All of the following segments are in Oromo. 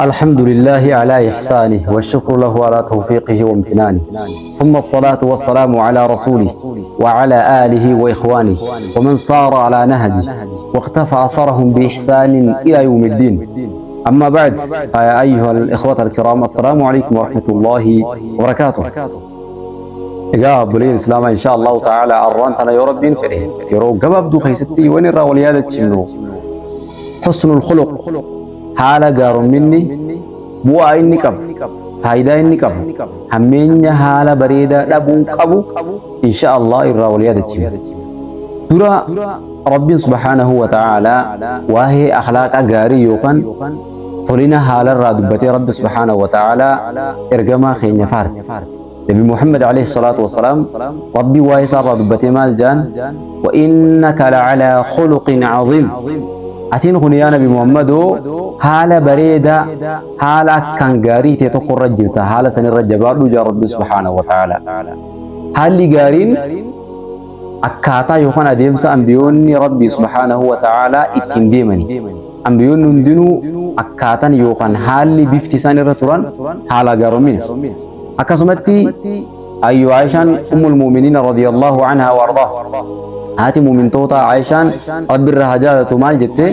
الحمد لله على إحسانه والشكر له على توفيقه وامتنانه، ثم الصلاة والسلام على رسوله وعلى آله وإخوانه ومن صار على نهجه واقتفى أثرهم بإحسان إلى يوم الدين. أما بعد، فيا أيها الإخوة الكرام، السلام عليكم ورحمة الله وبركاته. Egaa obboleen Islaamaa, insha Allahu ta'ala arraan tana yoo Rabbiin fedhe yeroo gabaabduu keessatti waan irraa wal yaadachiifnu husnul khuluq, haala gaaromminni bu'aa inni qabu, faayidaa inni qabu, hammeenya haala bareedaa dhabuun qabu insha Allah irraa wal yaadachiifnu. Dura Rabbiin subhaanahu wa ta'ala waa'ee akhlaaqa gaarii yookaan tolina haalarraa dubbatee Rabbi subhaanahu wa ta'ala ergamaa keenya faarse. Nabi Muhammad alayhi salaatu wasalaam Rabbi waa'ee isaarraa dubbatee maal jaan? "Wa innaka la'alaa khuluqin caziim." Atiin kun yaa Nabi Muhammadoo haala bareedaa, haala akkaan gaarii ta'e tokko irra jirta, haala sanirra jabaadhu jaa Rabbi subhaanahu wa ta'ala. Haalli gaariin akkaataa yookaan adeemsa ambiyoonni Rabbi subhaanahu wa ta'ala ittiin deemani. Ambiyoonni hundinuu akkaataan yookaan haalli bifti isaan irra turan haala gaaromina. Akkasumatti ayyu Aishaan ummul mu'miniina radiyallahu anhaa wa ardaa, haati mu'mintoota Aishaan, Rabbi irraa haa jaalatu, maal jette?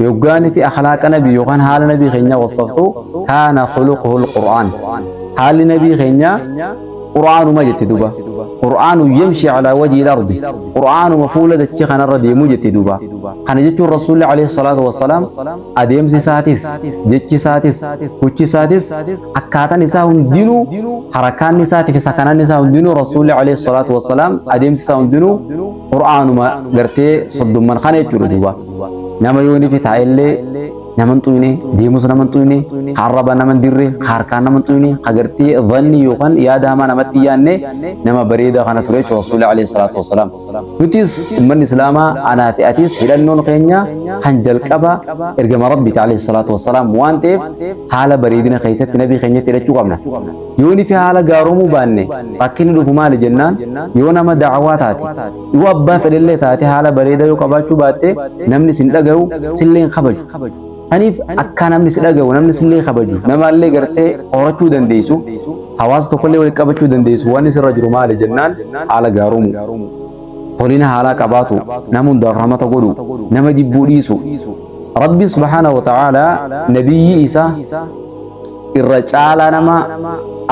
Yoggaani fi akhlaaqa nabii yookaan haala nabii keenyaa wasaftu, "Kaana khuluquhu alqur'aan", haalli nabii keenyaa qur'aanuma jette duba. "Qur'aanu yamshi alaa wajhi al-ardi", qur'aanuma fuula dachii kanarra deemuu jette duba. Kana jechuun Rasuulli alayhi salaatu wassalaam adeemsi isaatis, jechi isaatis, gochi isaatis, akkaataan isaa hundinuu, harakaan isaatii fi sakanaan isaa hundinuu, Rasuulli alayhi salaatu wassalaam adeemsi isaa hundinuu qur'aanuma gartee 30n kana jechuudha duuba. Nama yoonii fi taa'ellee nama hin xuyne, deemus nama hin xuyne, arraba nama hin dirre, harkaan nama hin xuyne, agartee dhanni yookaan yaada hamaa namatti hin yaadne, nama bareedaa kana ture jechuudha Rasuulli alayhi salaatu wassalaam. Nutis uummanni Islaamaa, anaa fi atis, hidhannoon keenya kan jalqaba ergama Rabbiiti alayhi salaatu wassalaam waan ta'eef, haala bareedina keessatti nabii keenyatti hidhachuu qabna. Yooni fi haala gaaromuu baanne rakkinni dhufu maali jennaan, yoo nama da'awaa taate, yoo abbaa fedhellee taate, haala bareedaa yoo qabaachuu baatte namni sin dhaga'u, sillee hin kabaju. Saniif akka namni si dhaga'u, namni sillee kabaju, namallee gartee horachuu dandeessu, hawaasa tokkollee walitti qabachuu dandeessu, wanni sirra jiru maali jennaan, haala gaaromuu. Tolina haalaa qabaatu, nama hundaaf rahmata godhu, nama jibbuu dhiisu. Rabbiin subhaanahu wa ta'ala nabiyyi isaa irra caalaa nama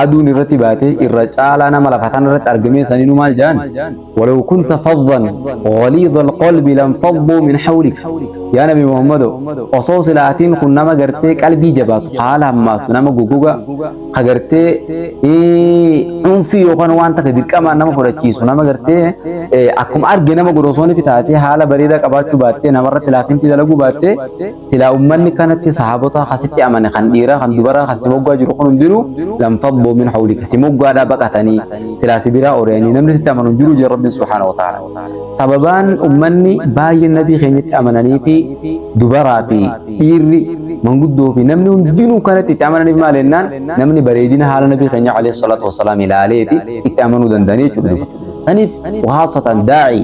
aduun irratti baate, irra caalaa nama lafa kana irratti argamee saniinuu maal jedhan? "ولو كنت فظا غليظ القلب لانفضوا من حولك." Yaa Nabi Muhammado, osoo silaatiin kun nama gartee qalbii jabaatu, haala hammaatu, nama gogoga ka gartee dhuunfii yookaan waan takka dirqamaan nama fudhachiisu, nama gartee akkuma arge nama godhu osoo ni taate, haala bareedaa qabaachuu baattee, namarratti laafintii dalaguu baattee, silaa ummanni kanatti sahaabota kasitti amane, kan dhiiraa kan dubaraa kan si moggaa jiru kun hundinuu "لانفضوا من حولك", si moggaadhaa baqatanii silaa si biraa ori'anii namni sitti amanu hin jiru jedhe Rabbiin subhaanahu wa ta'ala. Sababaan ummanni baay'een nabii keenyatti amananii fi dubaraa fi dhiirri, manguddoo fi namni hundinuu kanatti itti amananiif maal jennaan, namni bareedina haala nabii keenya alayhi salaatu wassalaam ilaaleeti itti amanuu danda'anii jechuudha duba. Saniif wahaasatan daa'ii,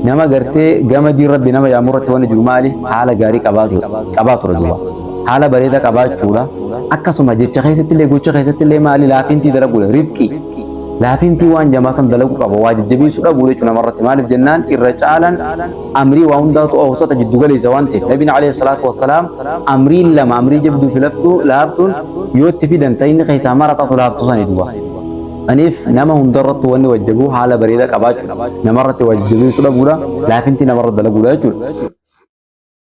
nama gartee gama diin Rabbi nama yaamurratti wanni jiru maali? Haala gaarii qabaatudha duba. Haala bareedaa qabaachuudha. Akkasuma jecha keessatti illee, gocha keessatti illee maali? Laafintii dalaguudha. Rifqi. Laafintii waan jamaa san dalaguu qaba. Waa jajjabeessuu dhabuu jechuudha namarratti. Maaliif jennaan, irra caalaan amrii waa hundaatu awsata, jiddu galeessa waan ta'eef. Nabiin alayhi salaatu wassalaam amriin lama, amrii jabduu fi laftuu laaftuun yoo itti fidan ta'inni keessaa maraxatu laaftuu sani duba. Saniif nama hundarratti wanni wajjabu haala bareedaa qabaachuudha. Namarratti waa jajjabeessuu dhabuudha. Laafintii namarra dalaguudha jechuudha.